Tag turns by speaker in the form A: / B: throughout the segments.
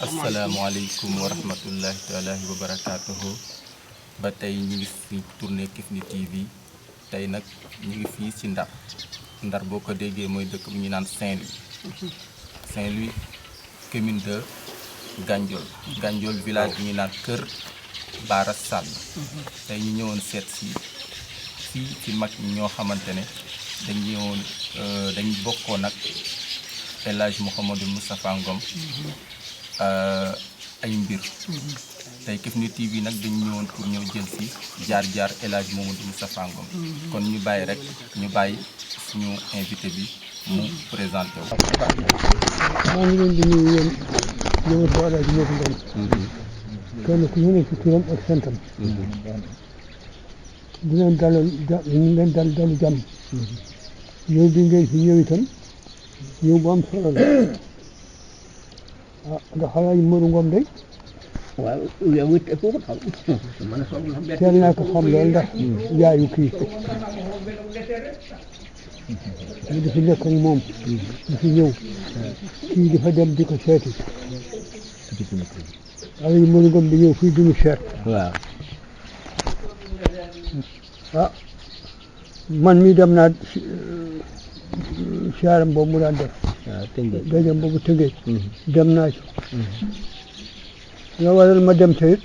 A: asalaamaaleykum wa rahmatullahi taala wa barakaatuhu ba tey ñu ngi fi tourné Kifne TV tey nag ñu ngi fii ci Ndar boo ko déggee mooy dëkk bu ñu naan Saint-Louis commune de Gandiol village bi ñu naan Kër Baara Sall tey ñu ñëwoon seet si fii ci mag ñoo xamante ne dañ bokkoon ak El Hadj Mouhamadou Moustapha Ngom ay mbir tey Kifne TV nag dañu ñëwoon pour ñëw jël si jaar El Hadj Mouhamadou Moustapha Ngom kon ñu bàyyi suñu invité bi mu présenté wu.
B: maa ngi leen di nuyu yéen ñëwatu El Hadj Mouhamadou Ngom kenn ku ñu ne ci turam ak santam di leen dalu jàmm ñëw bi ngeen fi ñëw itam ñëw bu am solo la ndax El Hadj Mouhamadou Ngom day
C: yow it foofu xam
B: teel naa ko xam lool ndax yaayu kii ñu di fi nekk ak moom di fi ñëw kii di fa dem di ko seeti El Hadj Mouhamadou Ngom di ñëw fii di ñu seet
C: waaw
B: man mii dem naa siyaaram boobu mu daan def dajam boobu Tëngéej dem naa ci nga waral ma dem tey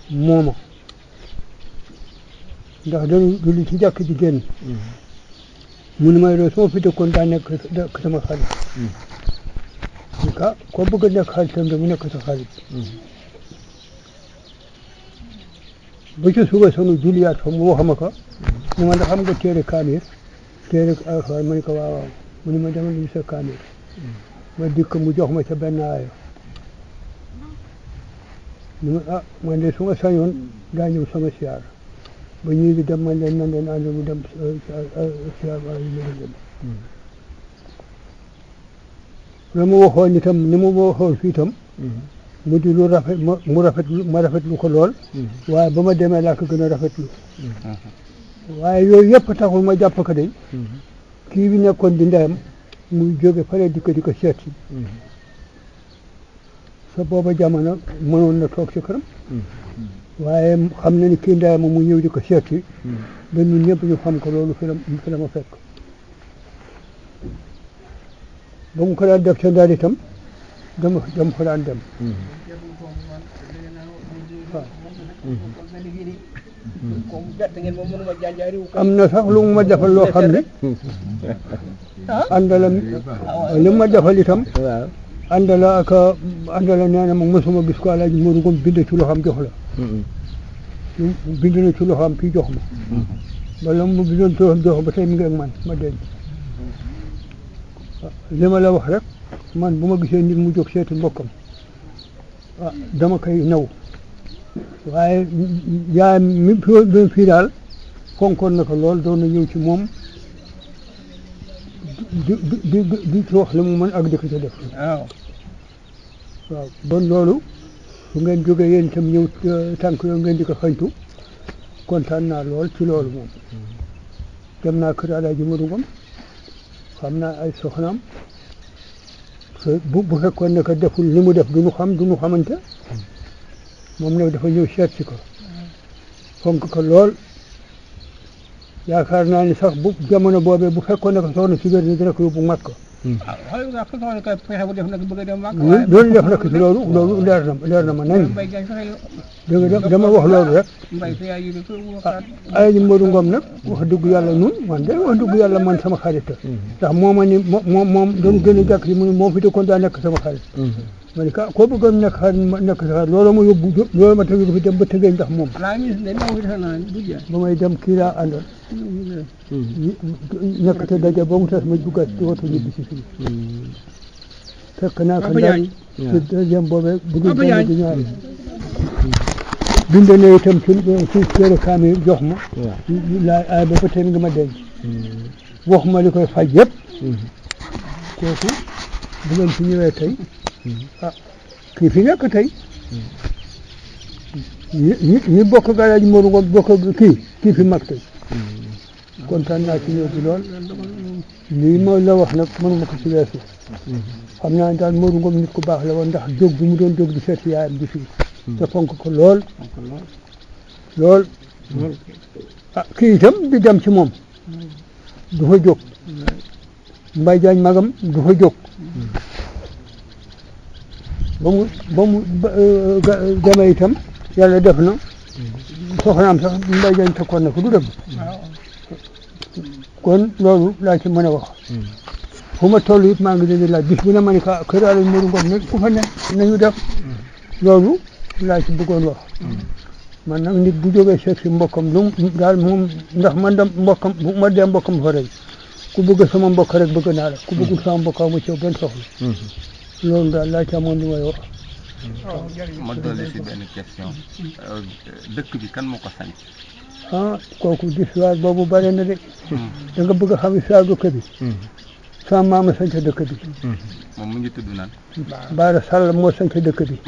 B: mooma ndax dañu julli ci jàkk ji génn mu ne may doon su ma fi dëkkoon daa nekk sama xarit ko bëgg a nekk xaritam da mu nekk sa xarit ba ci suba sonu julliyaat fa mu wax ma ko ne ma ndax xam nga téere kaamir alxuraan ma ne ko waaw mu ne ma demal lu sa kaamir ma dikk mu jox ma ca benn aaya ni ma man de su ma sañoon daa ñëw sama siyaar ba ñii di dem man leen nan leen ànd mu dem siyaar ba ñu dem la ma waxoon itam ni ma waxoon fii itam mu di lu rafet ma rafetlu ko lool waaye ba ma demee laa ko gën a rafetlu waaye yooyu yëpp taxul ma jàpp ko de kii bi nekkoon di ndeyam muy jóge fële di ko seet si sa booba jamono mënoon na toog ci këram waaye xam na ni kii ndeyam mu ñëw di ko seet si ba ñun ñëpp ñu xam ko loolu fi la ma fekk ba mu ko daan def ca Ndar itam dama fa daan dem am na sax lu mu ma defal loo xam ne àndala li mu ma defal itam àndala nee na ma mosuma gis ko El Hadj Mouhamadou Ngom bind ci loxoom jox la bind na ci loxoom kii jox ma wala mu bindoon ci loxoom jox ba tey mi ngi ak man ma denc li ma la wax rek man bu ma gisee nit mu jóg seeti mbokkam dama koy naw waaye yaay mi doon fii daal fonkoon na ko lool doon na ñëw ci moom di ci wax li mu mën ak di ko ca def waaw bon loolu su ngeen jógee yéen itam ñëw tànk yooyu ngeen di ko xëytu kontaan naa lool ci loolu moom dem naa kër El Hadj Mouhamadou Ngom xam naa ay soxnaam bu fekkoon ne que deful li mu def du ñu xamante moom nag dafa ñëw seet si ko fonk ko lool yaakaar naa ni sax bu jamono boobee bu fekkoon ne que soxna si biir ni dina ko yóbbu Makka doon def nag ci loolu leer na ma nañ dama wax loolu rek El Hadj Mouhamadou Ngom nag wax dëgg yàlla nun man de wax dëgg yàlla man sama xarit ndax mooma ni moom doon gën a jàkk si mu ne moom fi dëkkoon daa nekk sama xarit ma ne koo bëggoon nekk sa xarit loolu ma yóbbu loolu ma tëgg fi dem ba tëggee ndax moom ba may dem kii laa àndal nekk te daje ba mu tas ma duggaat ci woto ñibbi si fii fekk naa ko ndax ci deuxième boobee bu dul benn di ñaari bind na itam ci téere kaamil jox ma laa ay ba tey nga ma denc waxuma li koy faj yëpp kooku bu ngeen fi ñëwee tey ah kii fi nekk tey ñi bokk galaaj Modou Ngom bokk kii fi mag tey kontaan naa ci ñëw bi lool lii mooy la wax nag mënuma ko ci weesu xam naa daal Modou Ngom nit ku baax la woon ndax jóg bi mu doon jóg di seet yaayam bi fii te fonk ko lool ah kii itam di dem ci moom du fa jóg Mbaye Diagne magam du fa jóg ba mu demee itam yàlla def na soxnaam sax Mbaye Diagne takkoon na ko du dëgg kon loolu laa ci mën a wax fu ma toll it maa ngi leen di laaj bis bu ne ma ne ko kër Aliou Modou Ngom ne ku fa ne nañu def loolu laa ci bëggoon wax man nag nit bu jógee seet si mbokkam lu daal moom ndax man da mbokkam bu ma dee mbokkam fa rey ku bëgg sama mbokk rek bëgg naa la ku bëggul sama mbokk ma ci benn soxla loolu daal laa ci amoon li may wax.
A: ma dolli si benn question dëkk bi kan moo ko sanc
B: kooku histoire boobu bare na de da nga bëgg a xam histoire dëkk bi sama maama sanc dëkk bi
A: moom mu ngi tudd naan
B: Baara Sall moo sanc dëkk bi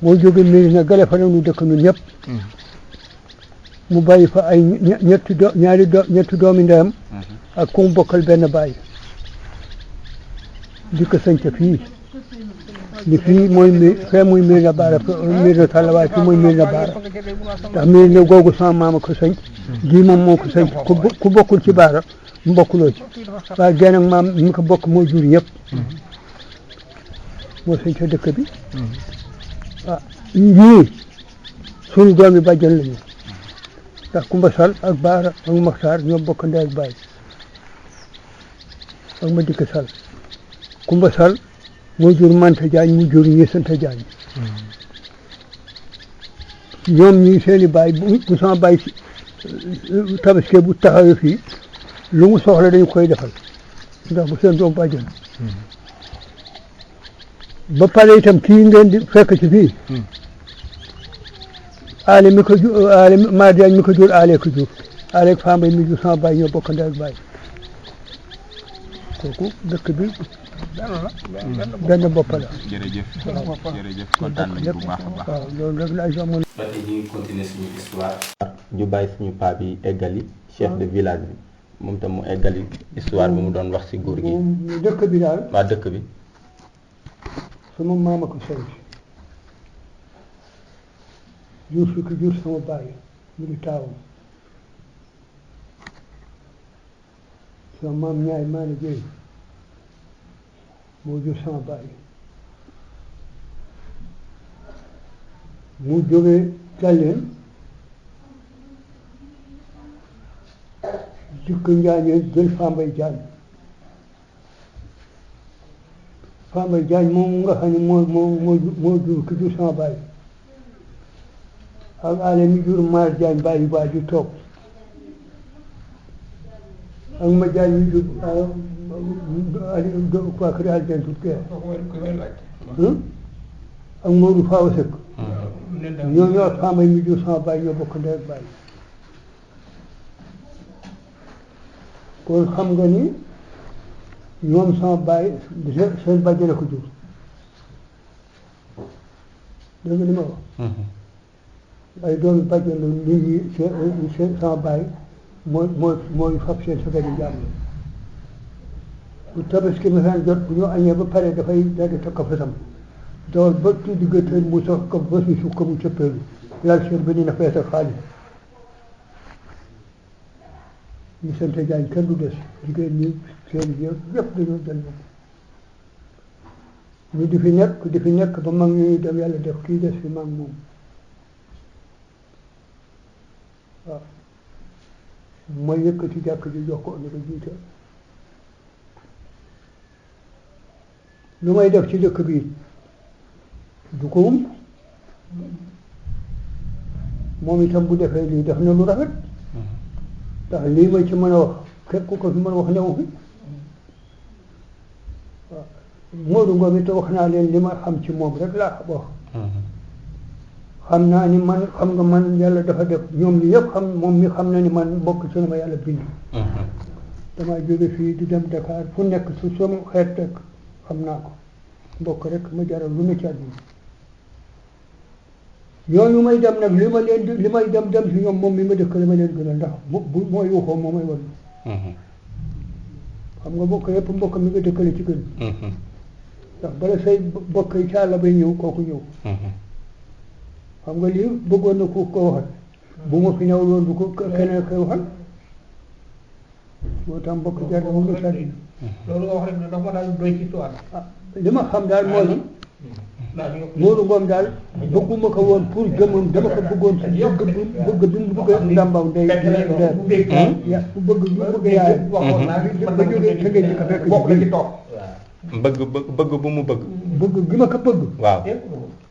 B: moo jóge Médina Gale fa nu dëkk ñun ñëpp mu bàyyi fa ay ñetti doomi ndeyam ak ku mu bokkal benn bàyyi di ko sanc fii li fii mooy fee muy Médina Baara Médina Sall waaye fii mooy Médina Baara ndax Médina googu sama maama ko sanc gii moom moo ko sanc ku bokkul ci Baara mbokkuloo ci waaye genn ak maam mi ko bokk moo jur ñëpp moo sanc dëkk bi ñii suñu doom yi bàjjan lañu ndax Kumba Sall ak Baara ak Maxtaar ñoo bokk ndey ak baay ak ma dikk Sall Kumba Sall moo jur Manta Jaañ mu jur ñi sant Jaañ ñoom ñi seeni baay bu sama baay tabaski bu taxawee fii lu mu soxla dañu koy defal ndax bu seen doom bàjjan ba pare itam kii ngeen di fekk ci fii aale mi ko jur aale Mar Diagne mi ko jur aale ko jur aale ak Fambaye mi jur sama baay ñoo bokk ndey ak baay kooku dëkk bi benn bopp la.
A: jërëjëf kontaan nañu bu baax a baax.
B: waaw loolu rek laa si amoon.
A: ba tey ñu ngi continuer suñu histoire. ñu bàyyi suñu paa bi eggali chef de village bi moom tam mu eggali histoire bi mu doon wax si góor gi.
B: dëkk bi daal.
A: waa dëkk bi.
B: sama maama ko sanc jur fi ko jur sama baay mu di taawam sama maam ñaay maana jéy moo jur sama baay mu jógee Galleen dikk Njaañeen jël Fambaye Diagne Fambaye Diagne moom nga xam ne moo jur ki jur sama baay ak aale mi jur Maar Diagne bàyyi baa ji toog ak ma Diagne mi jur quoi que daal den tut kee ak Modou Fawa Seck ñoo ñoo Fambaye mi jur sama baay ñoo bokk ndey ak baay kon xam nga ni ñoom sama baay seen bàjjale ko jur dégg nga li ma wax ay doomi bàjjal la nit ñi seen sama baay mooy fab seen sa gadi jàmm bu tabaski ma saan jot bu ñu añee ba pare dafay daal di takk fasam dawal ba ci diggante mu sox ko ba si suuf ko mu cëppeelu laal seen ba dina fees ak xaalis ñu sant Jaañ kenn du des jigéen ñi seen yëpp dañoo jël ñu di fi nekk ba mag ñuy dem yàlla def kii des fi mag moom waaw ma yëkkati jàkk ji jox ko ni ko jiite lu may def ci dëkk bi du ko wump moom itam bu defee lii def na lu rafet ndax lii ma ci mën a wax képp ku ko fi mën a wax newu fi waaw Modou Ngom it wax naa leen li ma xam ci moom rek laa wax xam naa ni man xam nga man yàlla dafa def ñoom ñi yëpp xam moom mi xam na ni man bokk ci ma yàlla bind damaa jóge fii di dem Dakar fu nekk su sama xeet rek xam naa ko mbokk rek ma jaral lu ne ci àdduna ñooñu may dem nag li may dem si ñoom moom mi ma dëkk li ma leen gënal ndax bu mooy waxoo moo may wan xam nga mbokk yëpp mbokk mi nga dëkkale ci gën ndax bala say mbokk yi ca àll bay ñëw kooku ñëw xam nga lii bëggoon na ku ko waxal bu ma fi ñëw woon bu ko keneen koy waxal moo tax mbokk jar na moom la sànni
C: loolu nga wax rek dafa ma daal doy ci histoire
B: li ma xam daal moo ni Modou Ngom daal bëgguma ko woon pour jëmmam dama ko bëggoon si bëgg bi mu bëgg ndàmbaw ndey bu bëgg yaay
C: waxoon naa
B: ba jógee tëngee ji ko fekk
C: bokk la ci toog
A: bëgg bu mu bëgg
B: gi ma ko bëgg
A: waaw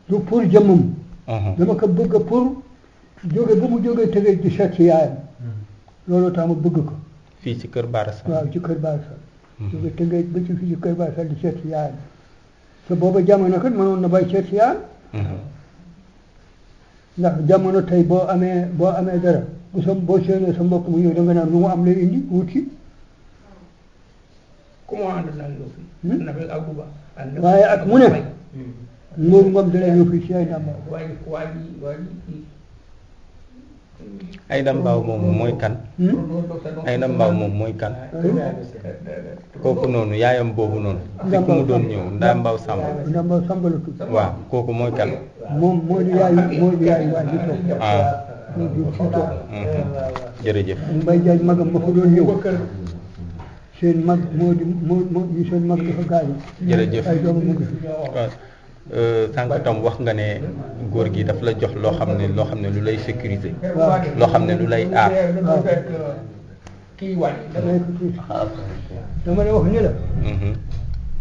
B: du pour jëmmam dama ko bëgg pour jóge bu mu jógee tëngee di seet si yaayam loolu tax ma bëgg ko
A: fii ci kër Bara Sall
B: waaw ci kër Bara Sall jóge tëngee ba ci fii ci kër Bara Sall di seet si yaayam te booba jamono kat mënoon na bay seet si yaayam ndax jamono tey boo amee dara boo séenee sa mbokk mu ñëw da nga naan lu mu am lay indi wuti
C: comment ànd naa yow fii na fekk ak buba
B: waaye ak mu ne Modou Ngom dana ñëw fii si ay ndàmba
A: Aïda Mbao moom mooy kan Aïda Mbao moom mooy kan kooku noonu yaayam boobu noonu fi ku mu doon ñëw Ndaa Mbao Samba
B: la tudd
A: waaw kooku mooy kan
B: moom moo di yaay waa ji toog moo di ci toog
A: jërëjëf
B: Mbaye Diagne magam ma fa doon ñëw seen mag moo di seen mag dafa gaañu
A: jërëjëf
B: ay doomu mu ngi fi
A: sànq tam wax nga ne góor gi daf la jox loo xam ne lu lay sécuriser loo xam ne lu lay aar
C: kii wàññi
B: dama lay wax ni la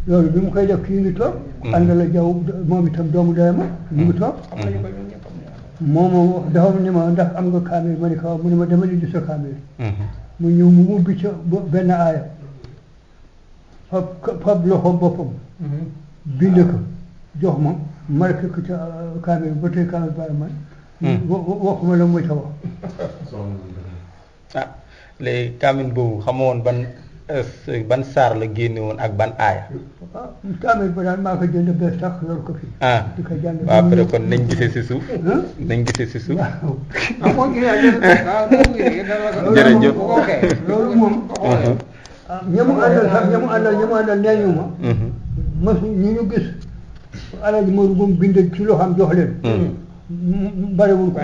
B: loolu bi mu koy def kii ngi toog ànd la jaw moom itam doomu dayama ñu ngi toog moom dafa ni ma ndax am nga kaamil ma ni ko mu ne ma dama indi sa kaamil mu ñëw mu ubbi ca benn aaya fab loxo boppam bind ko jox ma marqué ko ca kaamil ba tey kaamil bàyyi man waxuma la muy ta wax
A: ah léegi kaamil boobu xamoon ban saar la génne woon ak ban aaya
B: kaamil ba daal maa ko jënd bees tax yor ko fii di ko jàng
A: waaw après kon nañ gisee si suuf jërëjëf
B: loolu moom ñamu àndal nee ñu ma masu ñu gis Alaaji Modou Ngom bind ci loo xam jox leen bariwul ko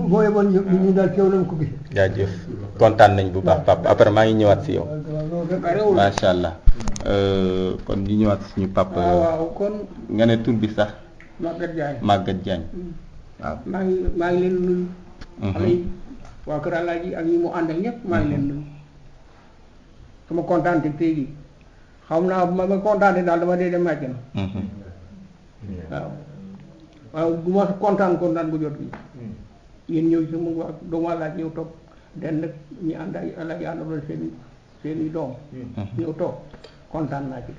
B: mooy bon ñu daal teew lañ ko gis
A: jaajëf kontaan nañ bu baax papa après maa ngi ñëwaat si yow macha allah kon ñu ñëwaat suñu papa
C: waaw kon
A: nga ne tur bi sax
C: Maguette Diagne
A: waaw
C: maa ngi leen nuyu xale yi waa kër Alaaji ak ñi mu àndal ñëpp maa ngi leen nuyu sama kontaan te tey jii xam naa ma kontaan daal dama dee dem àjjana waaw bu ma kontaan bu jot bi yéen ñëw ci mu wax doomu Alaaji ñëw toog den nag ñi ànd ay Alaaji àndaloon seen i doom ñëw toog kontaan naa ci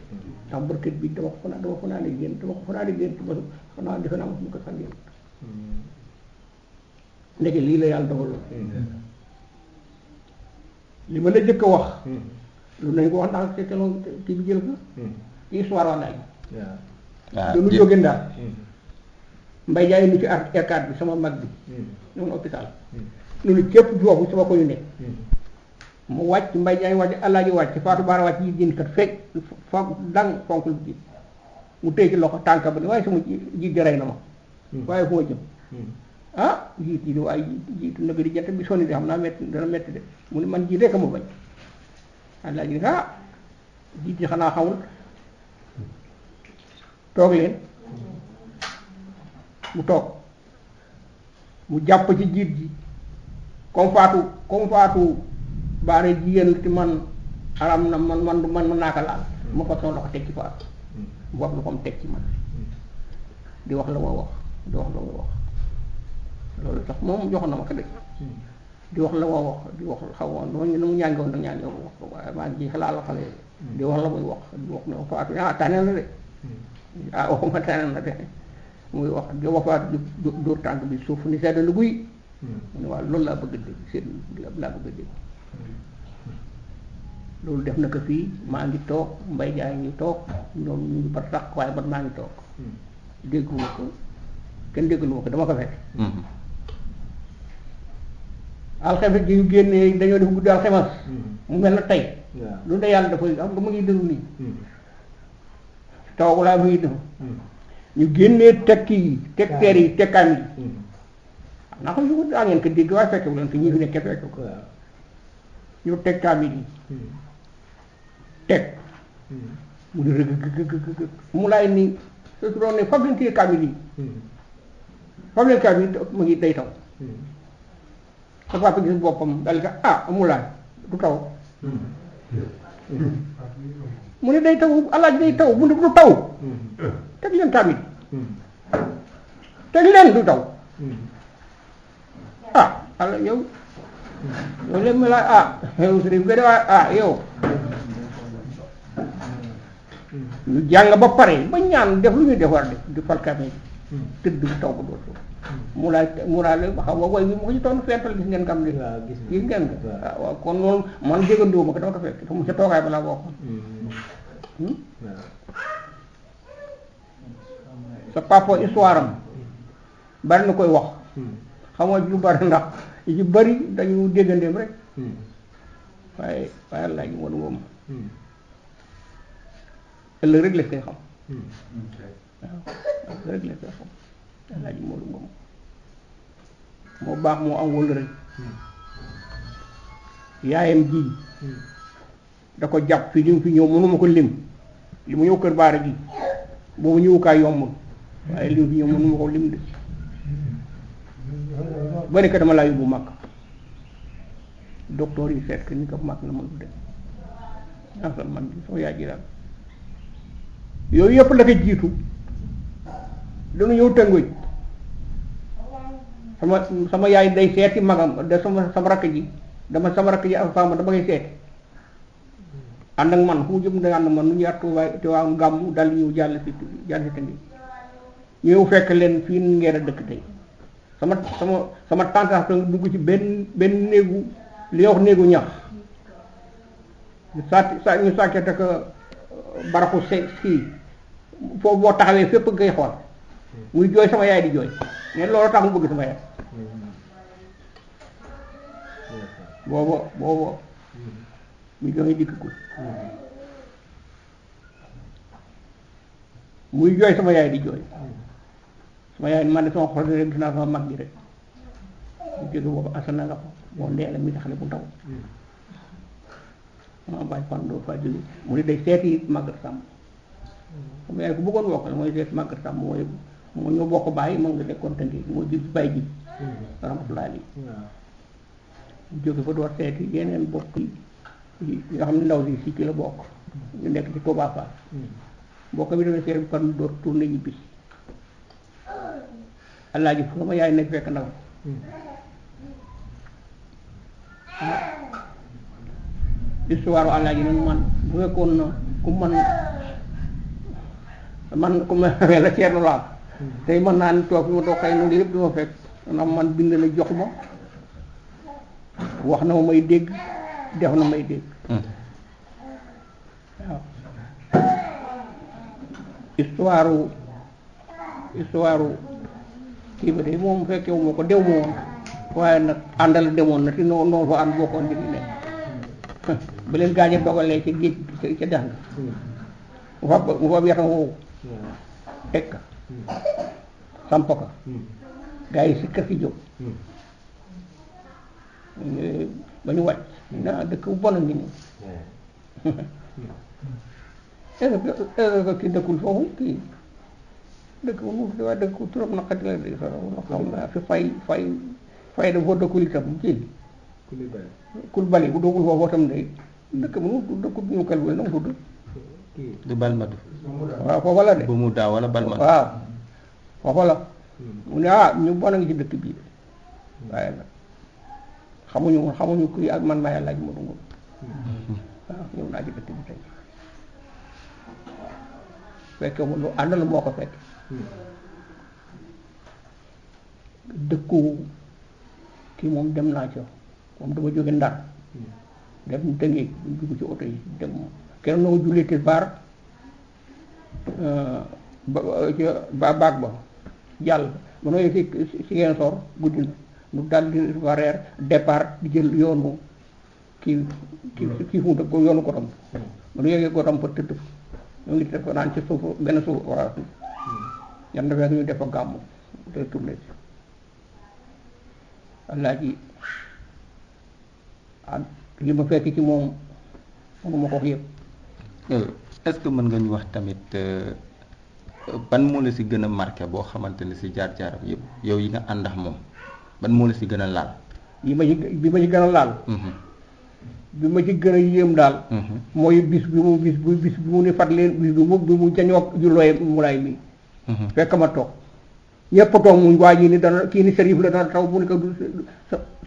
C: ndax barket bi dama ko fanaa génn ba xanaa defe naa mu ko sax génn ndeke lii la yàlla dogal li ma la jëkk a wax lu nañ ko wax ndax te teloon kii bi jël ko histoire wax nañ dañu jóge Ndar Mbaye Ndiaye nu ci R4 bi sama mag bi ñoom hôpital lu nu képp foofu sama ko ñu nekk mu wàcc Mbaye Ndiaye wàcc Alaaji wàcc Fatou Bara wàcc yi jën kat fekk foog dang fonk lu ji mu téye ci loxo tànka ba ni waaye sama jiit rey na ma waaye fu ma jëm jiit yi waaye jiitu nag di jant bi sonni de xam naa metti dana metti de mu ne man jiit rek a ma bañ Alaaji jiit yi xanaa xamul toog leen mu toog mu jàpp ci jiit ji comme faatu baare jigéen la ci man aram na man naaka laal ma ko sama loxo teg ci faatu bopp loxoom teg ci man di wax la ma wax loolu sax moom joxoon na ma ko de di wax la ma wax di wax xaw ma noonu mu ñaan woon nag ñaan yow wax ko waaye maa ngi xalaat la xale di wax la muy wax di wax ne faatu tànneel na de waxuma tànneel na de muy wax di wafaat dóor tànk bi suuf ni sedd lu guy mu ne waaw loolu laa bëgg a dégg seen laa bëgg a dégg loolu def na ko fii maa ngi toog Mbay Jaay ngi toog ñoom ñu ngi par sax waaye man maa ngi toog dégguma ko kenn déggalu ma ko dama ko fekk alxames ji ñu génnee dañoo def guddi alxames mu mel na tey lu ne yàlla dafay am nga mu ngi dëru nii taw laa muy def ñu génnee teg kii teg teer yi teg kaam yi naa xam ñu daa ngeen ko dégg waaye fekkewu leen ko ñii fi nekkee fekkewu ko ñu teg kaam yi teg mu di rëgg mu laay nii su doon ne fab leen téye kaam yi fab leen kaam yi mu ngi day taw sa papa gis boppam dal ka mu laay du taw mu ne day taw alaaj day taw mu ne du taw teg leen kaam yi teg leen du taw ala yow leen ma la yow sëriñ nga de waaye yow ñu jàng ba pare ba ñaan def lu ñuy def war def di fal kaamil tëdd bu taw ba dootul mu laay xam nga woy bi mu ko ci toon fental gis ngeen kam li gis ngeen ko waaw kon loolu man jégandoo ma ko dama ko fekk fa mu ca toogaay balaa bokk sa papa histoire am bari na koy wax xam nga lu bari ndax yi ci bari dañu déggandeem rek waaye laa ji moom moom ëllëg rek la koy xam waaw ëllëg rek la koy xam laa ji moom moom moo baax moo am wël rek yaayam ji da ko jàpp fii li mu fi ñëw mënuma ko lim li mu ñëw kër baara ji boobu ñëwukaay yombul waaye li mu fi ñëw mënuma ko lim de ba ne ko dama laa yóbbu mag docteur yi seet que ni ko mag na mënul dem ñaasal man bi sama yaay ji daal yooyu yëpp la ko jiitu dana ñëw tëngoñ sama yaay day seeti magam de sama rakk ji sama rakk ji ak femme dama ngay seeti ànd ak man fu mu jëm da ànd ak man nu ñu at te waa gàmmu dal ñëw jàll si tëngi ñëw fekk leen fii ngeen a dëkk tey sama tante nga dugg ci benn néegu li wax néegu ñax ñu sàkkee te ko baraxu kii foofu boo taxawee fépp ngay xool muy jooy sama yaay di jooy mais loolu tax mu bëgg sama yaay booba muy jooy dikkagul muy jooy sama yaay di jooy sama yaay man de sama xol rek gis naa sama mag ji rek mu jóge boobu asana nga ko boo ndee la mi xale bu ndaw ma bàyyi fan doo fa jóge mu ne day seeti màggat sàmm sama yaay ku bëggoon wokk la mooy seeti màggat sàmm moo ñoo bokk bàyyi moom nga nekkoon tënki moo jib bàyyi jib rahmatullah ali mu jóge fa door seeti yeneen bokk yi nga xam ne ndaw si ci la bokk ñu nekk ci Touba Fall bokk bi demee seeti bi fan door tourné ñibbi Alaaji fu sama yaay nekk fekk ndaw histoire Alaaji nag man bu fekkoon na ku man ku ma la ceerno laa tey mën naa ni toog fi ma toog xëy na lépp duma fekk ndax man bind na jox ma wax na ma may dégg def na may dégg waaw histoire kii ba de moom fekkewu ma ko dew ma woon waaye nag àndal demoon na te noonu fa ànd bokkoon di nekk ba leen gaañe dogalee ca géej ca dex nga mu fa yatam woowu teg ka samp ka gaa yi si kër si jóg ba ñu wàcc naa dëkk bu bon a ngi nii est-ce que kii dëkkul foofu kii dëkk bu mu waaye dëkk trop naqati la de xam naa fi fay dafa dëkkul itam kii kul bali bu doogul foofu itam de dëkk bu mu dëkkul ñu kal bu na mu tudd
A: du balmatu
C: waaw foofa la de
A: bu mu daaw wala balmatu
C: waaw foofa la mu ne ñu bon a ngi ci dëkk bii de waaye nag xamuñu kuy ak man maay laaj ma dungul waaw ñëw naa ci dëkk bi tey fekke mu lu ànd la moo ko fekk dëkku kii moom dem naa ca moom dama jóge Ndar dem Tëngéej dugg ci oto yi dem kenn noo jullee tisbaar ba baag ba jàll ba noo yegg si ngeen soor guddi na mu daal di reer départ di jël yoonu kii fu mu dëkk yoonu Gorom ba nu yeggee Gorom fa tëdd ñoo ngi def naan ci suuf benn suuf waaw ñam dafee ñu def fa gàmmu te tourné si Alaaji li ma fekk ci moom mënuma ko wax yëpp.
A: est-ce que mën nga ñu wax tamit ban moo la si gën a marqué boo xamante ne si jaar-jaaram yëpp yow yi nga ànd ak moom ban moo la si gën a laal.
C: bi ma ci gën a laal. bi ma ci gën a yéem daal. mooy bis bi mu ni fat leen bis bi mu jañoo ju looy mulaay mi. fekk ma toog ñëpp toog mu waa ji ni dana kii ni sërif la dana taw mu ni ko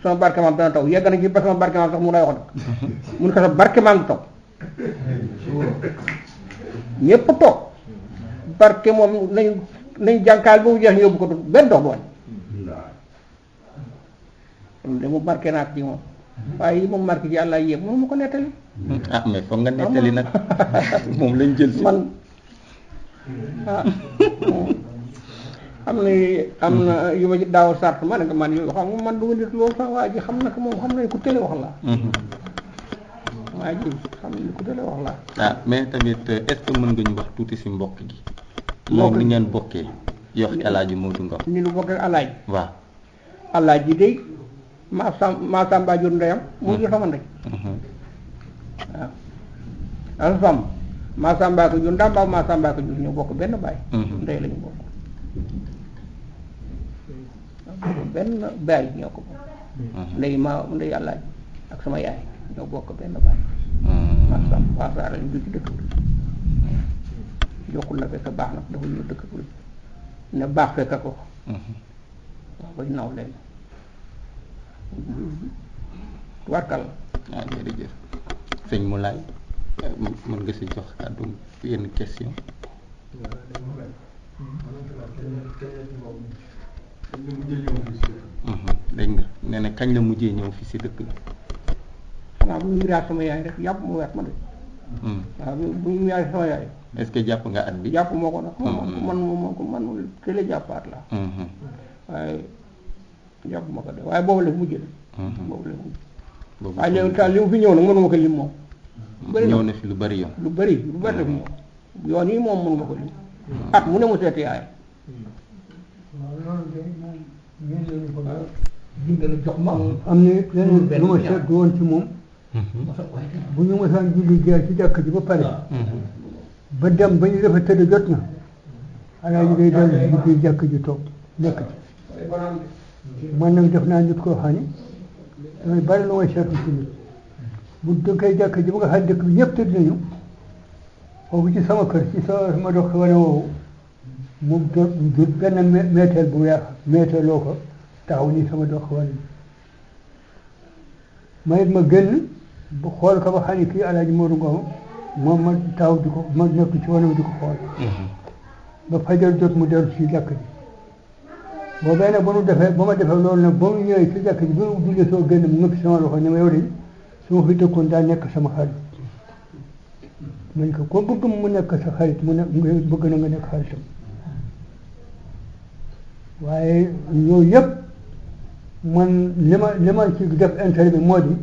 C: sama barke maam dana taw yegg na ci ba sama barke maam sax mu lay wax nag mu ni ko sa barke maam ngi taw ñëpp toog barke moom nañ jànkaal ba mu jeex ñu yóbbu ko benn dox doon loolu de mu marqué naa ci moom waaye yi moom marqué ci yàlla yëpp moom ma ko nettali
A: mais foog nga nettali nag moom lañ jël si
C: man am na yu ma ci daaw sart ma ne nga man yooyu xam nga man du ma nit loolu sax waa ji xam na ko moom xam nañ ku télé wax la waa ji xam nañ ku télé wax la
A: mais tamit est-ce que mën nga ñu wax tuuti si mbokk gi moom ni ngeen bokkee yox Alaaji Modou Ngom
C: ni lu bokkee Alaaji
A: waaw
C: Alaaji day maa Samba jur ndeyam mu jur sama ndey waaw alsam maa Samba ko jur ndamba maa Samba ko jur ñoo bokk benn baay ndey lañu bokk benn baay ñoo ko bokk ndey Alaaji ak sama yaay ñoo bokk benn baay maa Samba lañu du ci dëkk jokkul na fekk baax nag dafa ñu dëkk ko ne baax fekk ko waaw bay naw leen warkal
A: jërëjëf sëñ Moulay mën nga si jox kàddu yenn question dégg nga nee na kañ la mujjee ñëw fi si dëkk bi
C: xanaa bu ñu miraas sama yaay rek yàpp mu weex ma de waaw bu ñu miraas sama yaay
A: est-ce que jàpp nga at bi
C: jàpp moo ko nag man télé jàppaat la waaye jàpp ma ko de waaye boobu la mujj de boobu la mujj waaye léegi taal li mu fi ñëw nag mënuma ko lim moom
A: ñëw na fi lu bari yoon
C: lu bari la fi ñëw yoon yi moom mënuma ko lim at mu ne mu seeti yaay jox ma
B: am na leneen lu ma seetlu woon ci moom bu ñu mosaan julli jeex ci jàkk ji ba pare ba dem ba ñu defa tëdd jot na Alaaji day dellu si biir jàkk ji toog nekk ci man nag def naa nit koo xam ne damay bari lu may seetlu ci nit bu dëkkee jàkk ji ba nga xam ne dëkk bi ñëpp tëdd nañu foofu ci sama kër ci sama dox wane woowu mu jot benn meeteel bu weex meeteeloo ko taxaw nii sama dox wane ma it ma génn bu xool ko ba xam ne kii Alaaji Modou Ngom moom ma taw di ko ma nekk ci wane di ko xool ba fajar jot mu dellu ci jàkk ji boobee nag ba ma defee loolu nag ba mu ñëwee ci jàkk ji ba mu jullee soo génn mu ngëpp sama loxo ne ma yow de su ma fi dëkkoon daa nekk sama xarit man ko bëgg mu nekk sa xarit mu ne bëgg na nga nekk xaritam waaye yooyu yëpp man li ma ci def intérêt bi moo di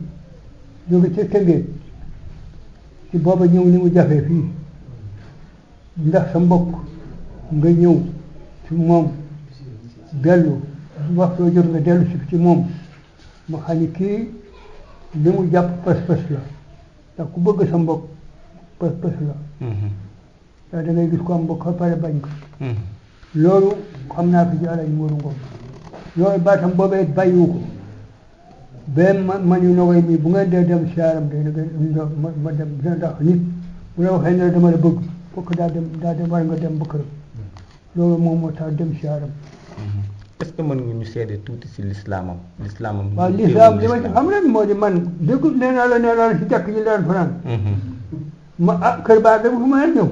B: jóge ci Tëngéej ci booba ñëw ni mu jafee fii ndax sa mbokk nga ñëw ci moom dellu waxtoo jot nga dellu si ci moom ma xam ni kii li mu jàpp pas-pas la ndax ku bëgg sa mbokk pas-pas la ndax da ngay gis ko am mbokk ba pare bañ ko loolu xam naa ko ci Alaaji Modou Ngom loolu baatam boobee bàyyiwu ko benn man yu nogoy mii bu ngeen dee dem siyaaram day ma dem ndax nit bu la waxee ne dama la bëgg fokk daa dem war nga dem ba këram loolu moom moo tax dem siyaaram
A: est-ce que mën nga ñu seede tuuti si lislaamam
B: waaw lislaam li ma ci xam leen moo di man déggu nee naa la si jàkk ji daan fanaan ma kër baa dama fu ma ñëw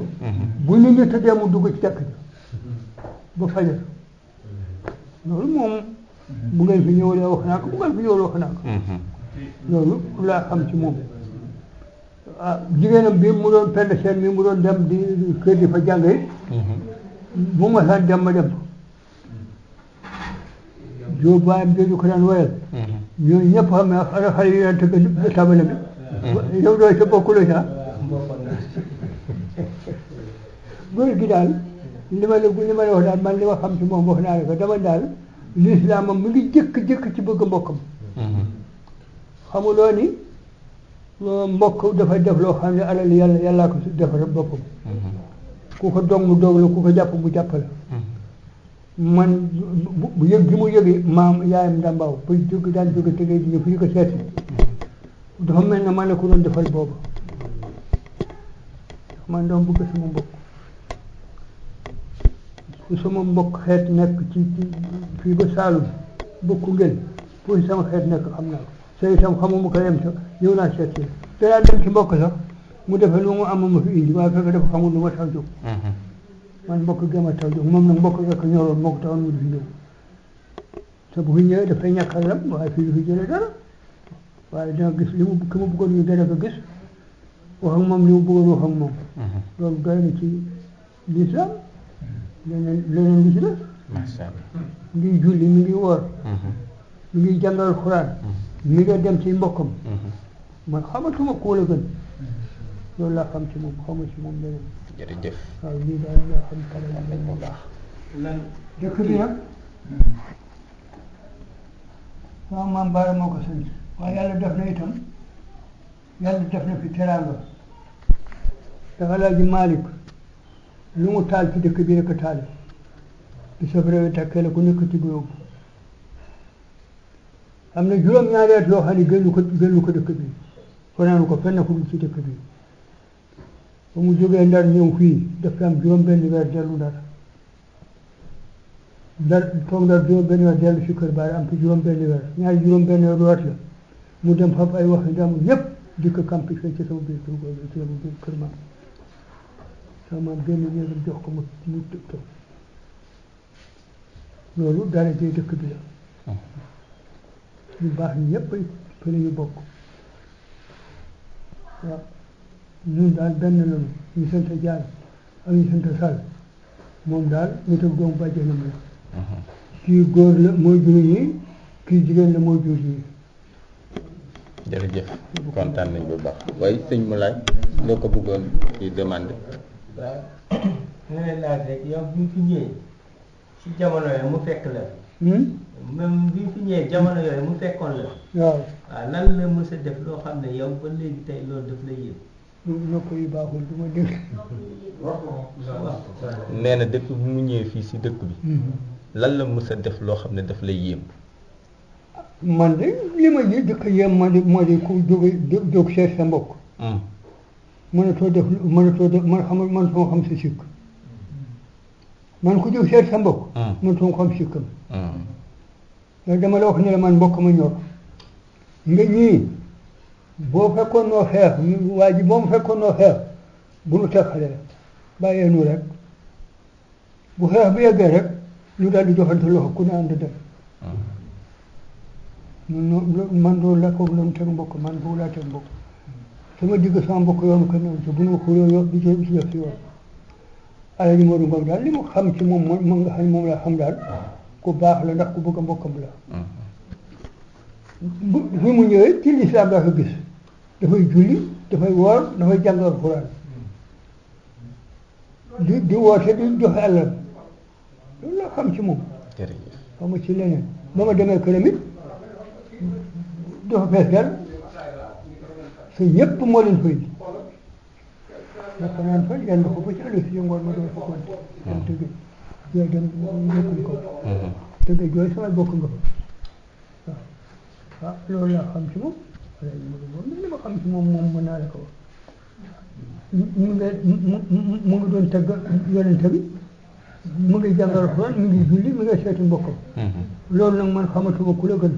B: bu nit ñi tëddee mu dugg ci jàkk ji ba fajar loolu moom bu ngeen fi ñëwlee wax naa ko bu ngeen fi ñëwlee wax naa ko loolu laa xam ci moom ah jigéenam bi mu doon pend seen mi mu doon dem di kër di fa jàng it bu ma saan dem ma dem joo baayam jooju ko daan woyal ñooñu ñëpp xam ne xale yi daan tëgg tabale bi yow dooy sa bokkuloo sax góor gi daal li ma la wax daal man li ma xam ci moom wax naa la ko dama daal lislaam moom mi ngi jëkk ci bëgg mbokkam xamuloo ni mbokk dafay def loo xam ne alal yàllaa ko defar boppam ku ko dog mu dog la ku ko jàpp mu jàpp la man bu yëg gi mu yëgi maam yaayam ndambaaw ba daan jóge tegee di ñëw fii ko seeti dafa mel ne man la ko doon defal boobu man doon bëgg sama mbokk fu sama mbokk xeet nekk ci fii ba Saalum bokku ngeen fu sama xeet nekk xam naa ko sooy itam xamuma ko yem sax ñëw naa seet si te daa dem ci mbokk sax mu defee lu mu am ma fi indi waaye fekk dafa xamul lu ma tax jóg man mbokk gama tax jóg moom nag mbokk rek ñoroon moo ko taxoon mu di fi ñëw te bu fi ñëwee dafay ñàkkal lam waaye fii du fi jëlee dara waaye dina gis li mu ki mu bëggoon ñu dana ko gis wax ak moom li mu bëggoon wax ak moom loolu doy na ci lislaam leneen li ci def mi ngi julli mi ngi woor mi ngi jàngal Xuraan mi ngi dem ci mbokkam man xamatuma ku la gën loolu laa xam ci moom xamu ci moom leneen
D: jërëjëf
B: waaw lii daal laa xam kanam nañ mu baax dëkk bi nag sama maam Baara moo ko sant waaye yàlla def na itam yàlla def na fi teraanga dafa Alaaji Maalik lu mu taal ci dëkk bi rek a taal di safara takkee la ku nekk ci góob am na juróom-ñaari at yoo xam ne génnu ko dëkk bi fanaanu ko fenn fu dul ci dëkk bi ba mu jógee Ndar ñëw fii daf am juróom-benn weer dellu Ndar toog Ndar juróom-benn weer dellu si kër Baara am fi juróom-benn weer ñaari juróom-benn weer waat la mu dem fab ay wax ndam yëpp di ko campi fee ci sama biir kër googu ci sama biir kër maam sama maam génn néegam jox ko mu toog loolu dara jëy dëkk bi la ñu baax ñi ñëpp fi la ñu bokk waaw ñun daal benn lañu ñu sant Jaan ak ñu sant Sall moom daal ñu teg doomu bàjjenam la kii góor la mooy jur yi kii jigéen la mooy jur yi
D: jërëjëf kontaan nañ bu baax waaye sëñ mu laaj loo ko bëggoon ci demande
E: waaw nga ne laaj rek yow bi fi ñëwee ci jamono yooyu mu fekk la même bi fi ñëwee jamono yooyu mu fekkoon la
B: waaw
E: waaw lan la mës a def loo xam ne yow ba léegi tey loolu daf lay yëg
B: nopp yi baaxul du ma dégg
D: nee na dëkk bi mu ñëwee fii si dëkk bi lan la mës a def loo xam ne daf lay yéem
B: man de li ma ji dëkk yéem moo di ku jóg seet sa mbokk mënatoo def man sama xam sa sikk man ku jóg seet sa mbokk mënatoo xam sikkam loolu dama la wax ne la man mbokk ma ñor nga ñii boo fekkoon noo xeex waa ji boo mu fekkoon noo xeex bu nu teqale rek bàyyee nu rek bu xeex bi yeggee rek ñu daal di joxante loxo ku ne ànd dem man loolu la foofu la mu teg mbokk man foofu laa teg mbokk sama digg sama mbokk yoonu ko noonu te bu nu xuloo yo di ci def si yoon Alaaji Moodu Ngom daal li mu xam ci moom moom nga xam ne moom laa xam daal ku baax la ndax ku bëgg a mbokkam la fi mu ñëwee ci lislaam daa ko gis dafay julli dafay woor dafay jàng Alxuraan di woote di joxe àllam loolu laa xam ci moom xama ci leneen ba ma demee këram it dafa fees dal sa ñëpp moo leen fay naka naan fa yenn ko ba ci ëllëg si ngoon ma doon fa konte dem tëgg yooyu dem nekkuñ ko tëgg jooy samay bokk nga fa waaw loolu laa xam ci moom li ma xam ci moom mën naa la ko wax mu ngi doon tëgg yonente bi mu ngi jàngal Alxuraan mu ngi julli mu ngi seeti mbokkam loolu nag man xamatuma ku la gën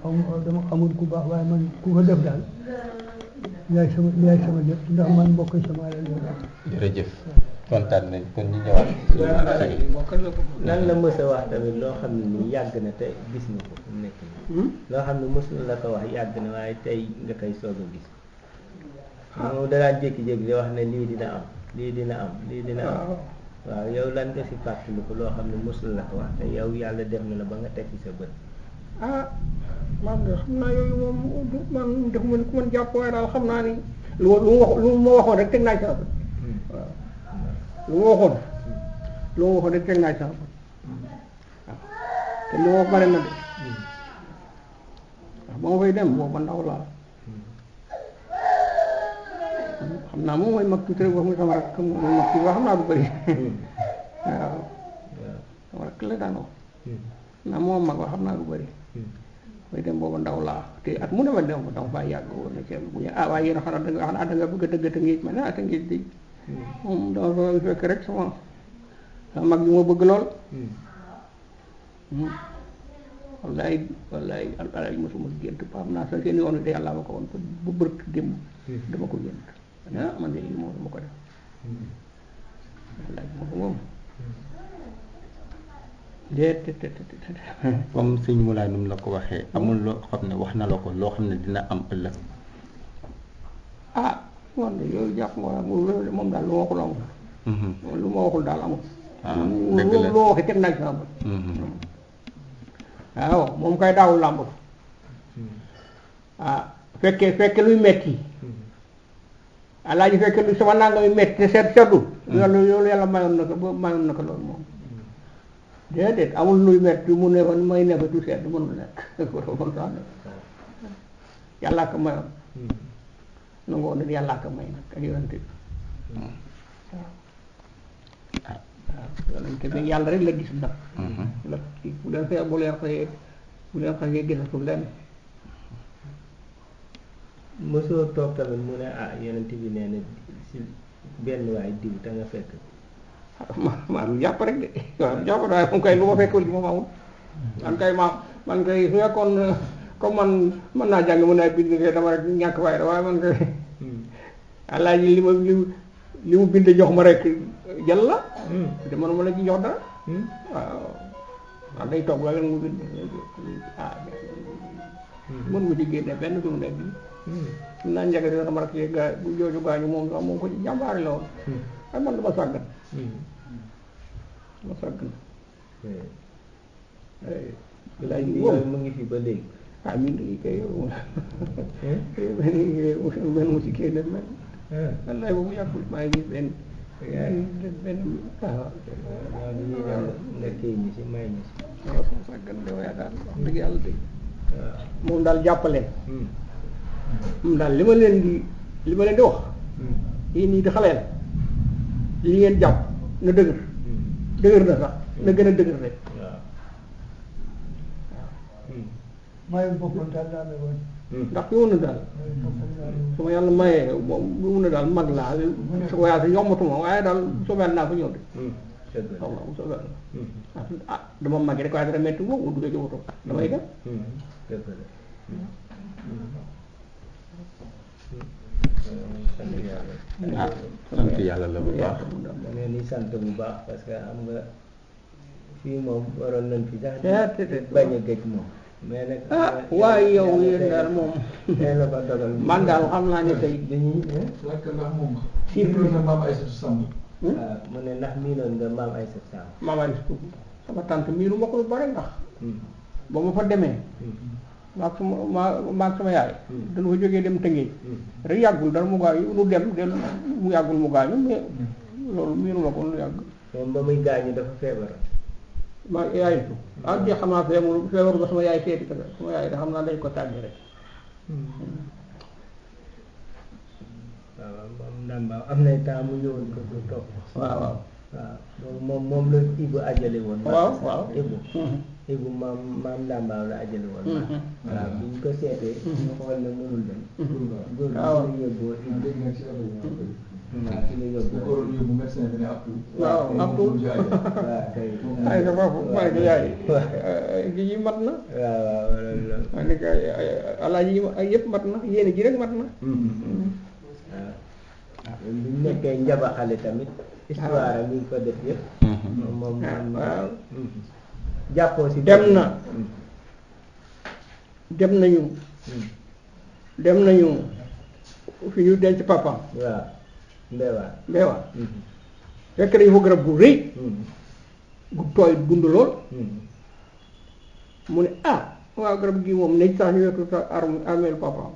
B: man dama xamul ku baax waaye man ku ko def daal yaay sama lépp ndax man mbokk sama alal
D: jërëjëf kontaan nañ kon ñu ñëwaat
E: lan la mës a wax tamit loo xam ne nii yàgg na te gis nga ko fu mu nekk nii loo xam ne mës na la ko wax yàgg na waaye tey nga koy soog a gis moom danaa jékki-jékki di wax ne lii dina am lii dina am lii dina am waaw yow lan nga si fàttaliku loo xam ne mës na la ko wax te yow yàlla def na la ba nga teg ci sa bët
C: man de xam naa yooyu moom man def man ku man jàpp waaye daal xam naa ni lu ma waxoon rek teg naa ci sama bët waaw lu ma waxoon rek teg naa ci sama bët waaw te li ma wax bare na de ba ma fay dem booba ndaw laa xam naa moom mooy mag tuuti rek wax mu sama rek mooy mag tuuti wax xam naa du bëri waaw sama rek la daan wax naa moom mag wax xam naa du bëri may dem booba ndaw laa te at mu ne ma dem dama faa yàgg woon na ceeb bu ñu waaye yéen a xanaa da nga bëgg a dëgg te ngiej ma ne te ngiej di moom dama fa fekk rek sama mag yu ma bëgg lool wallaay alay mosuma gént pa xam naa sa seen yoon de yàlla ma ko woon bu bërk démb dama ko gént man de lii moom dama ko def wallaay ma ko moom
D: comme sëñ Moulay nu mu la ko waxee amul loo xam ne wax na la ko loo xam ne dina am ëllëg
C: man de yooyu jàpp nga moom daal lu ma waxul amul lu ma waxul daal amul lu ma waxee teg naa ci sama bët waaw moom kay daawul làmb fekke luy metti alaaji fekke lu sama nanga yu metti te seddu loolu yàlla mayoon na ko loolu moom déedéet amul luy metti mu ne fa may ne fa tu sedd mënul nekk mënul sax nekk yàllaa ko mayoon nangoo ne yàllaa ko may nag ak yonente bi waaw yonente bi yàlla rek la gis nag la bu leen fee bu leen xëyee gisatul lenn
E: mosoo toog tamit mu ne yonente bi nee na si benn waay diw te nga fekk
C: maa lu jàpp rek de waaw jàpp waaye moom kay lu ma fekkul ci moom amul man kay su fekkoon comme man mën naa jàng mën naa bind kay dama rek ñàkk waaye waaye man kay alaaji li mu bind jox ma rek jël la te manuma la ci jox dara waaw day toog la mu bind mën mu ci génne benn du mu nekk bi naa njëkk dina sama rek gaa bu jooju gaañu moom sax moom ko ci jàmbaari la woon ay man dama sàggan
E: mu ngi fi ba léegi
C: min ngi kay benn mu si kii mel wallaay boobu yàggul maa ngi gis benn
E: nga kii ñi si may ñi si
C: waaw sama sàggan de waaye daal wax dëgg yàlla dëgg moom daal jàppaleen moom daal li ma leen di wax yéen ñii di xaleel li ngeen jàpp na dëgër na sax na gën a dëgër rek
B: mayu boppam daal daa ne woon
C: ndax fi mun na daal su ma yàlla mayee moom fi mun na daal mag laa su ko yàlla si yombatuma waaye daal sobeel naa fa ñëw de waaw mu sobeel na dama màgg rek waaye dara metti moom mu duggee ci woto damay dem
D: sant yàlla la bu baax
E: da ngeen di sant bu baax parce que xam nga fii moom waroon nañ fi sax bañ a gëj moom mais nag
C: waaye yow yéen daal moom
E: la ba dogal
C: man daal xam naa ne tey
E: dañuy
C: si
F: na maam Aïssatou Samb
E: mu ne ndax miinoon nga maam Aïssatou Samb
C: maam Aïssatou sama tante miinu ma ko lu bare ndax ba ma fa demee maag sama yaay dañu fa jógee dem Tëngéej rek yàggul dara mu gaañu nu dem del mu yàggul mu gaañu mais loolu miinu ma ko lu yàgg
E: moom ba muy gaañu dafa feebar
C: ma yaay jeex xam naa feebar ba sama yaay seeti ko sama yaay da xam naa dañ ko tàgge rek
E: waaw moom ndàmbaaw am na temps mu ñëwoon ko du topp
C: waaw
E: moom la Ibou ajale woon
C: waaw
E: Ibou maam ndàmbaaw la ajale woon waaw bi ñu ko seetee ñu xool ne mënul dem góor la yóbboo ci la yóbbu
F: médecin bi ne
C: waaw Abdou ay sa foofu maa ngi yaay gi yi mat na
E: waaw loolu
C: maa ngi alaaji yi yëpp mat na yéene ji rek mat na
E: waaw bu ñu nekkee njabaxale tamit histoire mi ngi ko def yëpp moom
C: waaw
E: jàppoo si
C: dem nañu fi ñu denc papam
E: waaw mbeewaa
C: mbeewaa fekk nañu fa garab gu rëy gu tooy dund lool mu ne waaw garab gi moom nañ sax ñu wekk sa armeel papam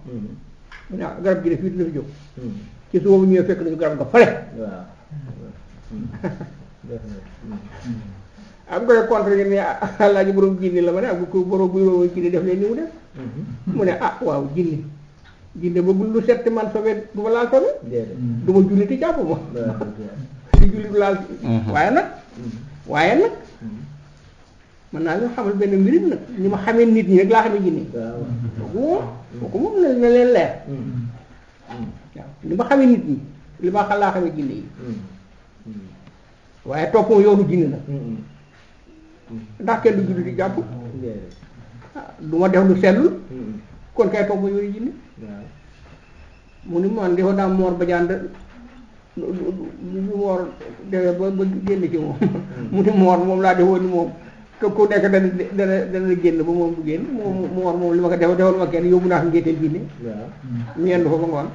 C: mu ne garab gi de fii dina fi jóg ci suba bu ñëwee fekk nañu garab ga fale
E: waaw
C: am nga ne contre ñu ne àllaa ji borom jinne la ma ne bu ko borom bu jinne def leen ni mu def mu ne waaw jinne ba lu setti man sobe du ma laal sobe du ma julliti jàpp ma di julli du laal waaye nag mën naa nga xamal benn mbir nag ni ma xamee nit ñi rek laa xamee jinne kooku moom na leen leer waaw ni ma xamee nit ñi li ma xam laa xamee jinne yi waaye topp yoonu jinne nag ndax kenn du julli di jàpp du ma def lu sellul kon kay topp yoonu jinne mu ni man dafa daa moor ba jànd lu moor defee ba génn ci moom mu ni moor moom laa defoon ni moom ku nekk dana génn ba moom du génn moom li ma ko defal ma kenn yóbbu naa ko ngéeteel jinne mu yendu fa ba ngoon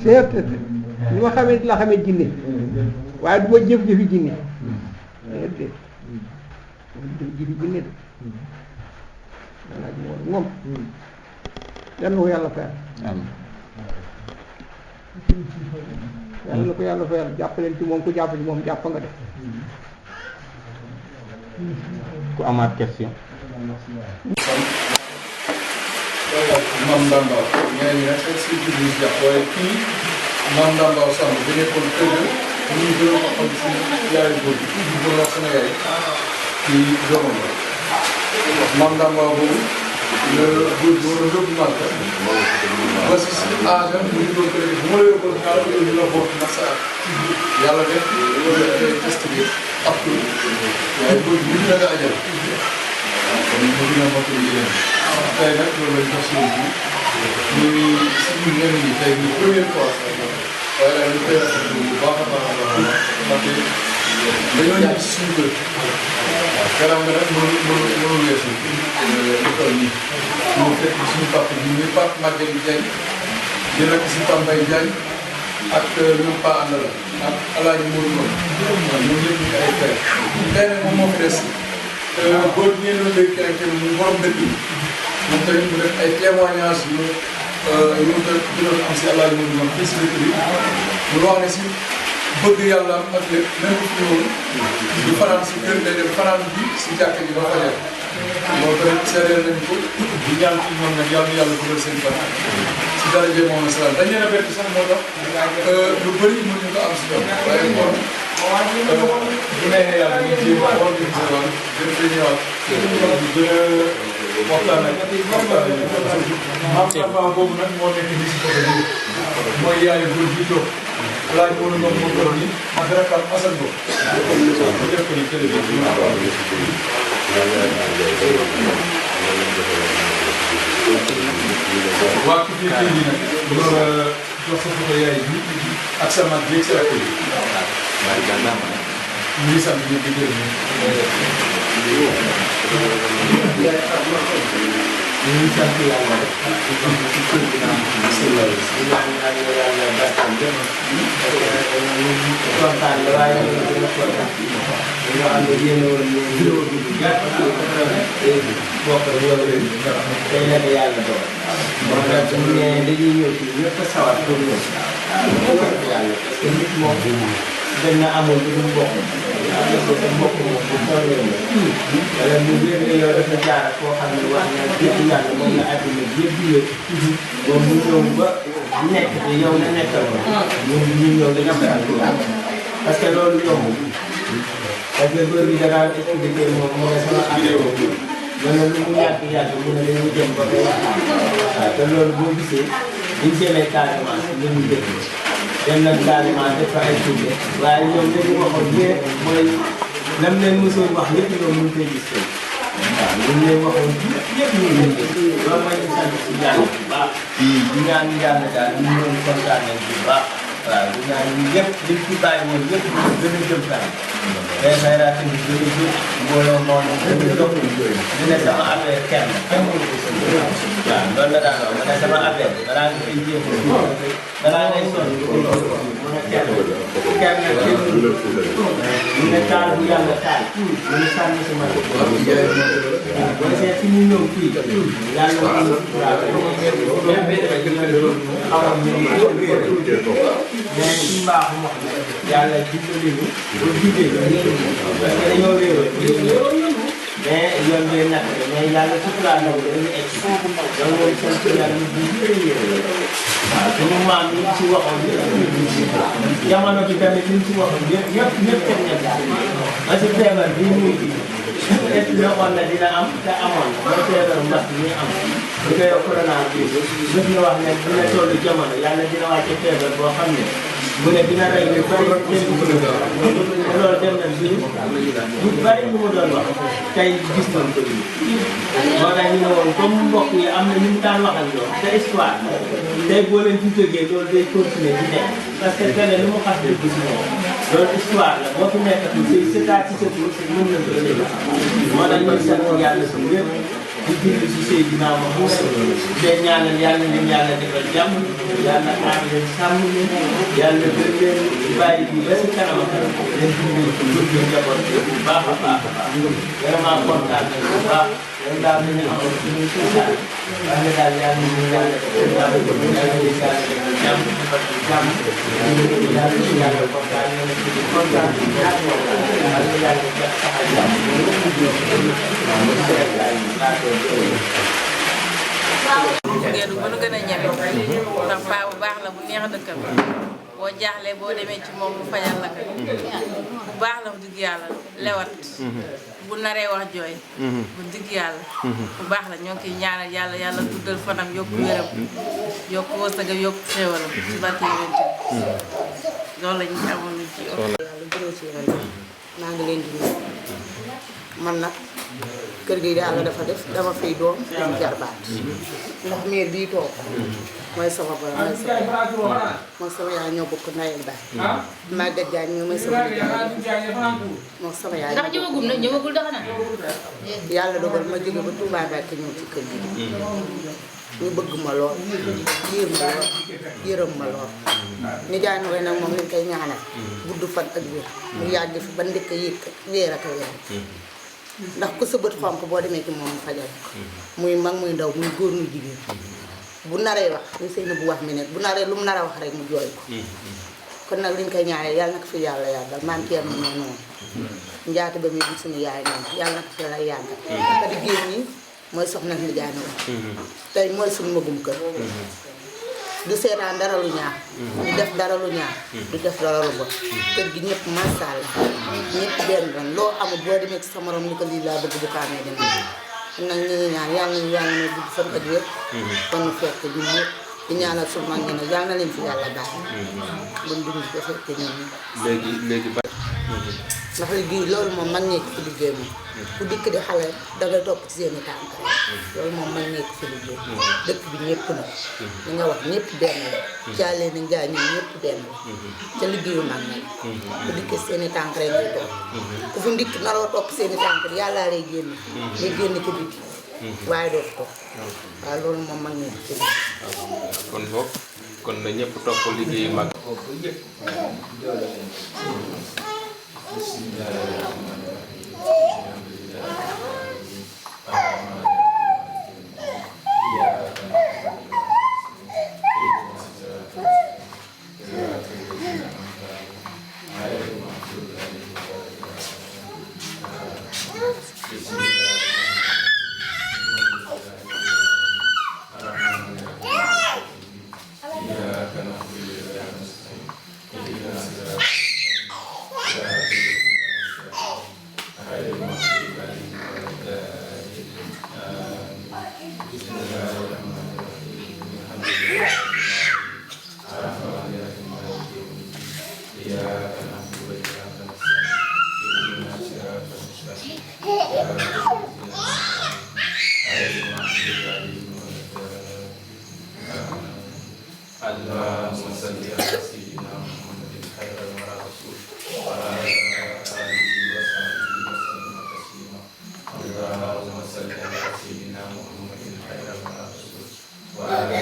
C: seet li ma xamee la xamee jinne waaye du ma jëf-jëfi jinne déedéet jëf-jëfi jinne de moom yal na ko yàlla fayal yal na ko yàlla fayal jàpp leen ci moom ku jàpp ci moom jàpp nga def
D: ku amaat question
F: Mame Ndambaw ñeneen ñi nag si biir jàpp waaye kii Mame Ndambaw Samb bi nekkoon kër ga ñu gën a ko xam si yaayu góor bi ñu gën a wax sama yaay kii doomam la Mame Ndambaw boobu la góor bi war a yóbbu Màkka ba si âge mu ngi doon ko léegi bu ma la yóbboon ñaar yooyu la bokk ndax sa yàlla def test bi ab tur waaye góor bi ñu la nga ajal kon mu dina bokk li leen tey nag loolu lañ jox suñu bi muy suñu ñenn ñi tey ñu première fois waaye daal ñu koy rafetlu bu baax a baax a baax ndaxte dañoo ñëw si suñu kër kanam nga nag mënu weesu lu toll nii ñu fekk suñu papa bi muy Pape Maguette Diagne di nekk si Pape Mbaye Diagne ak ñoom Pa Andala ak Alaaji Mourou Ngom ñoom ñëpp ñu ay frère tey nag moom moo fi des góor bi ngeen doon dégg keneen mu borom dëkk bi moom tamit mu def ay témoignages yu mu doon am si Alaaji Mourou Ngom fii si dëkk bi mu wax ne si bëgg yàlla am ak lépp même bu fi ñëwoon du fanaan si kër day dem fanaan bi si jàkka ji ba fajar loolu tamit seedeel nañ ko di ñaan ci ñoom nag yàlla yàlla dugal seen fan si daraje moom salaam dañ leen a bett sax moo tax lu bëri mënuñu ko am si ñoom waaye kon bu neexee yàlla ñu jéem a organisé waat gën fee ñëwaat ñu gën a waxtaan ak Mame Ndambaw boobu nag moo nekk nii si côté bi mooy yaayu góor bi toog laaj moo la moo toog nii ak rakam Assane Bo bu def ko ni télévision waa ki fii tey nag loolu jox sa photo yaay bi ak sa mag bi ak sa rakk bi ñu ngi sant ñëpp di gërëm ñu
E: ngi sant yàlla rek di ko ci kër gi naan di ñaan yàlla barkal lépp kontaan la waaye ñu gën a kontaan dañoo am yéen a woon vidéo bi bu jàpp bokk yow tey la ko yàlla doon moo tax bu ñu nee dañuy ñëw ci ñëpp a sawar pour ñëw sant yàlla parce que nit moom dañ na amul lu mu bokk sa mbokk moom bu tooñee wala mu wér ne yow dafa jaar koo xam ne wax na jëpp yàlla moom la àdduna bi yëpp di yëg moom mu ñëw ba nekk te yow na nekkal ko ñun ñu ñëw dañu sant yàlla parce que loolu yomb parce que góor gi da daan expliqué moom mu ne sama affaire boobu mu ne lu mu yàgg mu ne dañuy dem ba koy waaw te loolu boo gisee liñ jëlee Casamance li ñu dëkk dem nañ Casamance def fa ay tournée waaye ñoom dañu waxoon yéen mooy lam leen mosoon wax lépp ñoom ñu ngi koy gis tey waaw li ñu leen waxoon yëpp ñu ngi leen loolu mooy ñu sant si yàlla bu baax di ñaan yàlla daal ñu doon kontaan nañ bu baax waaw di ñaan ñu yëpp liñ fi bàyyi woon yëpp ñu gën a jëm kanam day xayraat tamit gën a jóg mbooloo noonu gën a jóg di ne sama affaire kenn mënu ko sëñ waaw loolu la daan wax ma ne sama affaire balaa nga koy jéem balaa ngay sonn mu ne kenn ñu ne taal bu yàlla taal ñu ne sànni si man bu see fi ñu ñëw fii yàlla waaw xaw mais ci mbaaxu wax yàlla dimbali ñu ba jugee parce que dañoo wéeroon mais yoon bi nag mais yàlla suturaal na ko dañu egg loolu mooy sant yàlla bu yéene waaw suñu maam yi ci waxoon jamono bi tamit li ñu ci waxoon ñëpp teg nañ daal parce que feebar bii muy ji est waxoon na dina am te amoon mooy feebar mbas mi am bu koy corona bi def na wax ne dina toll jamono yàlla dina wàcce feebar boo xam ne mu ne dina rey ñu bari loolu dem nañ suñu bu bari lu mu doon wax tey gis nañ ko nii moo tax ñu ne woon comme mbokk yi am na ñu mu daan waxal loolu te histoire tey boo leen fi jógee loolu day continuer di nekk parce que tene lu mu xas dëgg si moom loolu histoire la boo fi nekkati say sëtaat si sa tur mën na ko ëllëg moo tax ñuy sant yàlla si lépp di julli si Seydina Muhammad te ñaanal yàlla leen yàlla defal jàmm yàlla aar leen sàmm leen yàlla gën leen bàyyi bi ba si kanam leen dimbali ci dund njaboot bu baax a baax a baax vraiment kontaan nañ bu baax loolu daal la ñu amoon suñu suusaay waaye daal yàlla ñu yàlla defal jàmm yàlla leen yàlla defal jàmm defal jàmm yàlla si yàlla kontaan yàlla si di kontaan yàlla yàlla def sax a jàmm
G: géeru bu nu gën a ñeme ndax paa bu baax la bu neex a dëkkal boo jaaxlee boo demee ci moom mu fajal la ko bu baax la bu digg yàlla lewat bu naree wax jooy bu digg yàlla bu baax la ñoo ngi koy ñaanal yàlla yàlla guddal fanam yokku wéram yokku wërsëgam yokku xéewalam ci barke yonent bi loolu la ñu amoon ñu ci
H: yàlla gërëm si yàlla maa ngi leen di nuyu man nag kër gi yàlla dafa def dama fiy doom am jarbaat ndax meer bii toog mooy sama borom mooy sama yaay ñoo bokk ndey ak baay Maguette Diagne mooy sama yaay moom sama yaay
G: ndax ñëwagul dafa na
H: yàlla dogal ma jóge ba Touba Mbacké ñëw ci kër gi ñu bëgg ma lool yiir ma lool yërëm ma lool ni jaay na koy nag moom lañ koy ñaanal gudd fan ak wér mu yàgg fi ba ndëkk yëg weer ak weer ndax ku sa bët xonk boo demee ci moom mu fajal ko muy mag muy ndaw muy góor muy jigéen bu naree wax li sëy na bu wax mi nekk bu naree lu mu nar a wax rek mu jooy ko kon nag liñ koy ñaanal yàlla na ko fi yàlla yàggal maam Thierno noonu noonu njaati ba muy gis suñu yaay noonu yàlla na ko fi yàlla yàggal te di génn ñi mooy soxna ni jaay na wax tey mooy suñu magum kër du seetaan dara lu ñaaw du def dara lu ñaaw du def dara lu bon kër gi ñëpp macha allah ñëpp benn ren loo amul boo demee ci sa morom ni ko lii laa bëgg bu kaamee dem kon nag ñu ngi ñaan yàlla nañu yàlla may gudd fan ak wér kon nu fekk ñun ñëpp di ñaanal suñu mag ñi nag yàlla na leen fi yàlla baax buñ dund ko fekk ñun
D: léegi ba
H: ndax liggéey loolu moom mag ñee ko fi liggéey moom ku dikk di xale dangay topp ci seeni tànk loolu moom mag ñee ko fi liggéey dëkk bi ñëpp nag li nga wax ñëpp benn la jàllee nañ jaay ñun ñëpp benn la ca liggéeyu mag nag ku dikk seeni tànk rek ngay topp ku fi ndikk naroo topp seeni tànk yàllaa lay génn ngay génn ci biti waaye dootu ko waaw loolu moom mag ñee ko fi liggéey
D: kon boog kon na ñëpp topp liggéeyu mag
A: اللهم صل على سيدنا محمد خير الورى رسول وعلى آله وصحبه وسلم تسليما اللهم صل على سيدنا محمد خير الورى رسول وعلى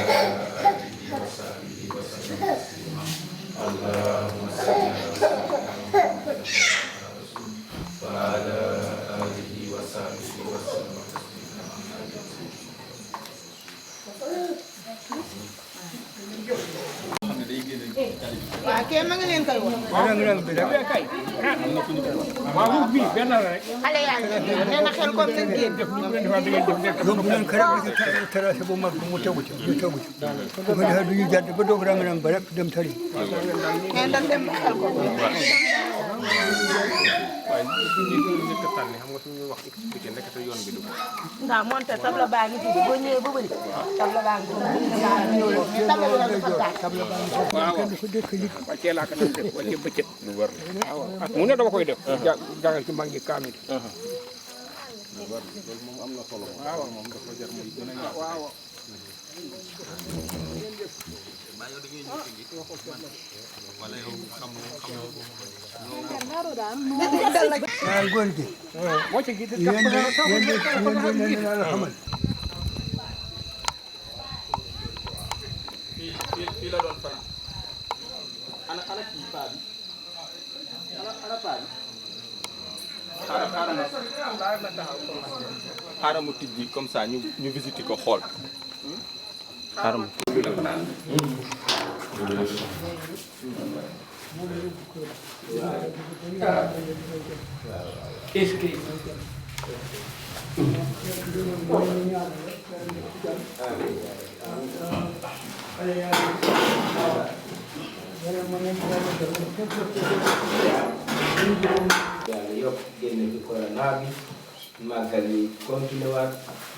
A: آله وصحبه وسلم تسليما اللهم صل على سيدنا محمد خير الورى رسول وعلى آله وصحبه وسلم تسليما
H: waaw kay ma ngi leen koy wax.
C: rang bi rek kay waaw bi benn la rek
H: xale yaa ngi nee na xel comme nañ génn.
B: yóbbu leen kërëm ci terrasse bu mag bu mu tegu ci ñu tegu ci bu ko defee du ñu jàdd ba doog rang ba rek dem tali
H: nee na dem xel ko. nga monté tabla baa ngi tudd boo ñëwee ba bëri tabla baa ngi tudd tabla bi dafa taaj.
C: waaw
B: dafa dëkk li
C: wàccee laa ko doon def wàccee bëccëg lu war waaw at mu ne dama koy def jàngal ci mag ñi kaamil loolu moom am na solo waaw moom dafa jar muy gën a waaw
B: waaw góor gi
C: moo ci gi
B: yéen la xamal
A: fii la doon fanaan ana kii paa bi ana paa bi xaaral mu tijji comme ça ñu visiter ko xool xaaral mu tijji la fanaan
E: yàlla yokk génne ci corona bi màggal yi continué waat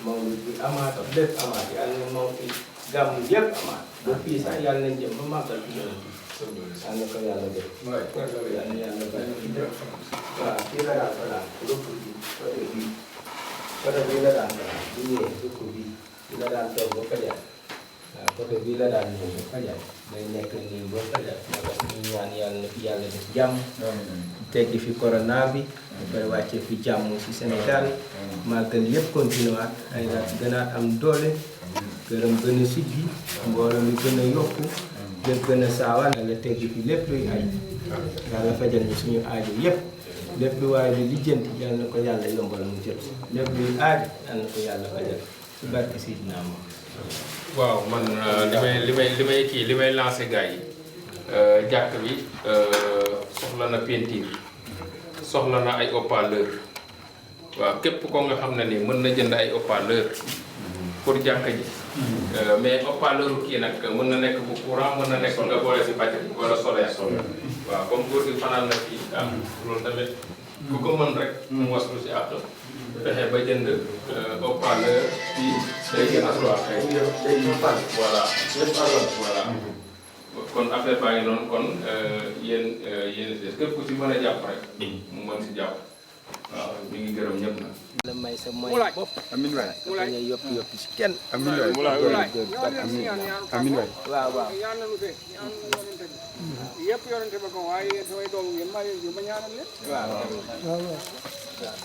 E: mawlud bi amaat lépp amaat yàlla na moom fi gàmm yëpp amaat ba fii sax yàlla nañ jëm ba màggal bi yàlla na ko yàlla def yàlla na yàlla bàyyi fi def waaw fii la daan fanaan rëpp bi côté bii la daan fanaan bu ñëwee rëpp bi la daan toog ba fajar waaw côté bii la daan ñëw ba fajar day nekk nii ba fajar ñu ñaan yàlla na fi yàlla def jàmm teggi fi corona bi ba pare wàccee fi jàmm ci Sénégal màggal yëpp continué waat ay daal gën a am doole gërëm gën a siggi mbooloo mi gën a yokku lépp gën a saawaan la teggi fi lépp luy ay yàlla fajal ñu suñu aajo yëpp lépp lu waaye di lijjanti yàlla na ko yàlla yombal mu jot lépp luy aajo yàlla na ko yàlla fajal ci barke Sidina moom
D: waaw man li may lancé gars yi jàkk bi soxla na peinture soxla na ay haut-parleur waaw képp ko nga xam ne ni mën na jënd ay haut-parleur pour jàkk ji mais haut-parleur kii nag mën na nekk bu courant mën na nekk nga boole si batterie wala solaire waaw comme góor gi fanaan na fii loolu tamit ku ko mën rek mu waslu si àq fexe ba jënd haut-parleur fii day gën a voilà voilà kon affaire baa ngi noonu kon yéen képp ku si mën a jàpp rek mu mën si jàpp waaw ñu ngi gërëm ñëpp nag.
E: la may sa moy bopp
F: amiin waay
E: dafa ñuy yoppi ci kenn
F: amiin waay amiin waay
E: waaw waaw
C: ñaan nañu fe ñaan yonente bi yëpp yonente ba ko waaye yéen samay doom ngeen maa leen ba ñaanal leen
E: waaw
B: waaw